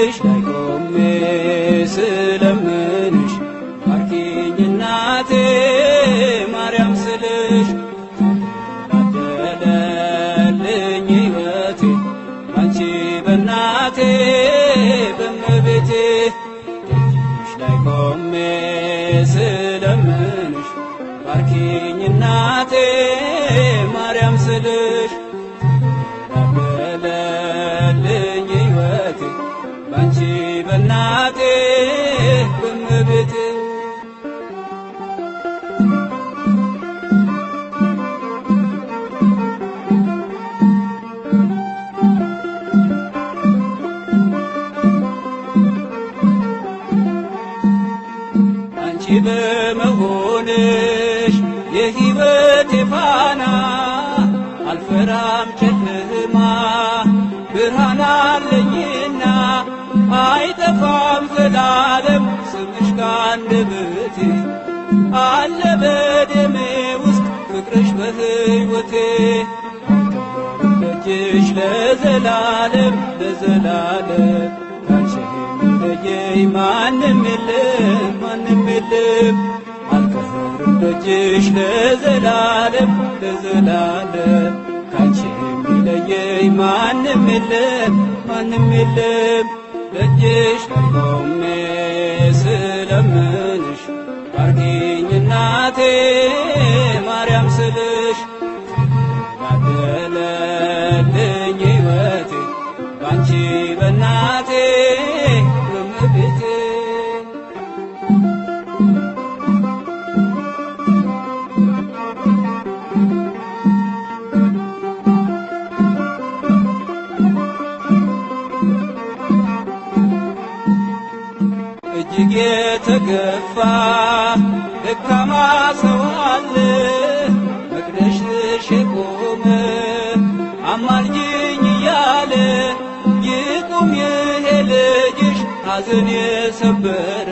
ደጅሽ ላይ ቆሜ ስለምንሽ ባርኪኝ እናቴ ማርያም ስልሽ ተደላደለልኝ ሕይወቴ ባንቺ በእናቴ በእመቤቴ። ደጅሽ ላይ ቆሜ ስለምንሽ ባርኪኝ እናቴ ማርያም ስልሽ ተደላደለልኝ ሕይወቴ ባንቺ በእናቴ በእመቤቴ። አንቺ በመሆንሽ የሕይወቴ ፋና አልፈራም ጨለማ፣ ብርሃን አለኝና አይጠፋም ዘላለም ስምሽ ካንደበቴ፣ አለ በደሜ ውስጥ ፍቅርሽ በሕይወቴ። አልቀርም ደጅሽ ለዘላለም ለዘላለም፣ ካንቺ የሚለየኝ ማንም የለም ማንም የለም። አልቀርም ደጅሽ ለዘላለም ለዘላለም፣ ካንቺ የሚለየኝ ማንም የለም ማንም የለም። ደጅሽ ላይ ቆሜ ስለምንሽ ባርኪኝ እናቴ ማርያም ስልሽ ተደላደለልኝ ሕይወቴ ባንቺ በእናቴ በእመቤቴ። እጅግ የተገፋ ደካማ ሰው አለ መቅደስሽ የቆመ አማልጅኝ እያለ፣ ይቁም ይሄ ልጅሽ ሐዘን የሰበረ፣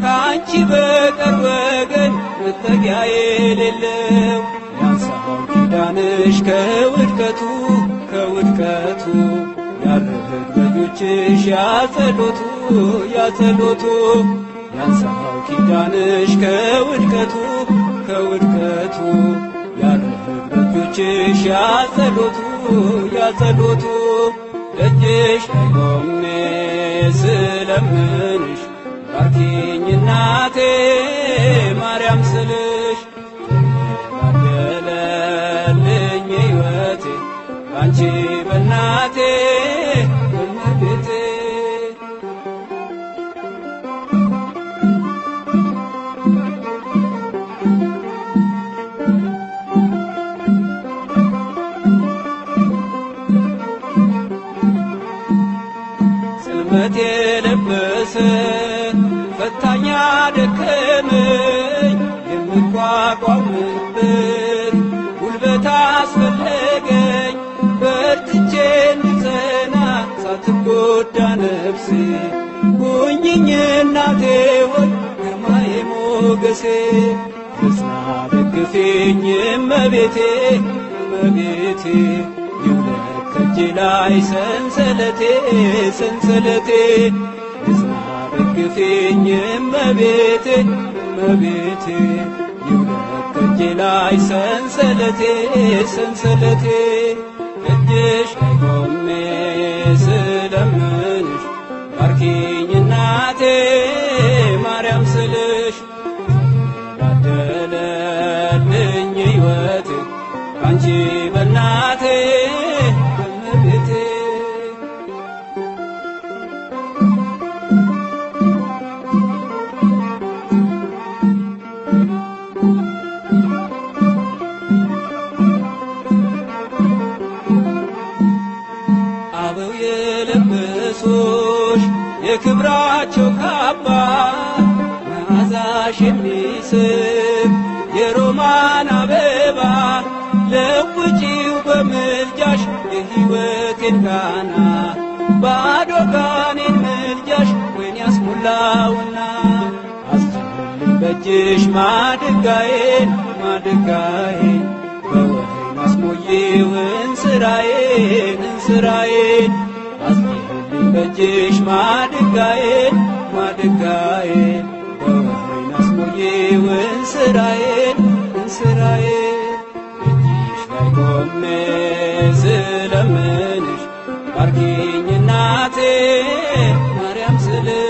ከአንቺ በቀር ወገን መጠጊያ የሌለው። ያንሳው ኪዳንሽ ከውድቀቱ ከውድቀቱ፣ ያርግ በእጆችሽ ያጸሎቱ ያጸሎቱ። ያንሳው ኪዳንሽ ከውድቀቱ ከውድቀቱ፣ ያርግ በእጆችሽ ያጸሎቱ ያጸሎቱ። ደጅሽ ላይ ቆሜ ስለምንሽ ባርኪኝ እናቴ ማርያም ስልሽ ተደላደለልኝ ሕይወቴ ባንቺ በእናቴ በእመቤቴ። ጽልመት የለበሰ ፈታኛ ደከመኝ፣ የምቋቋምበት ጉልበት አስፈለገኝ። በርትቼ እንድጸና ሳትጎዳ ነፍሴ፣ ሁኚኝ እናቴ ሆይ ግርማዬ ሞገሴ። ልጽና ደግፊኝ እመቤቴ እመቤቴ፣ ይውለቅ ከእጄ ላይ ሰንሰለቴ ሰንሰለቴ። ልጽና ደግፊኝ እመቤቴ እመቤቴ፣ ይውለቅ ከእጄ ላይ ሰንሰለቴ ሰንሰለቴ። እጅሽ ላይ ቆሜ ስለምንሽ ባርኪኝ እናቴ ማርያም ስልሽ ተደላደለልኝ ሕይወቴ ባንቺ በእናቴ በእመቤቴ። አበው የለበሱሽ የክብራቸው ካባ፣ መዓዛሽ የሚስብ የሮማን አበባ፣ ለውጪው በምልጃሽ የሕይወቴን ቃና፣ ባዶ ጋኔን ምልጃሽ ወይን ያስሞላውና። አስችልኝ በእጅሽ ማድጋዬን ማድጋዬን፣ በወይን አስሞይው እንስራዬን እንስራዬን። አስችልኝ በእጅሽ ማድጋዬን ማድጋዬን በወይን አስሞይው እንስራዬን እንስራዬን እጅሽ ላይ ቆሜ ስለምንሽ ባርኪኝ እናቴ ማርያም ስልሽ።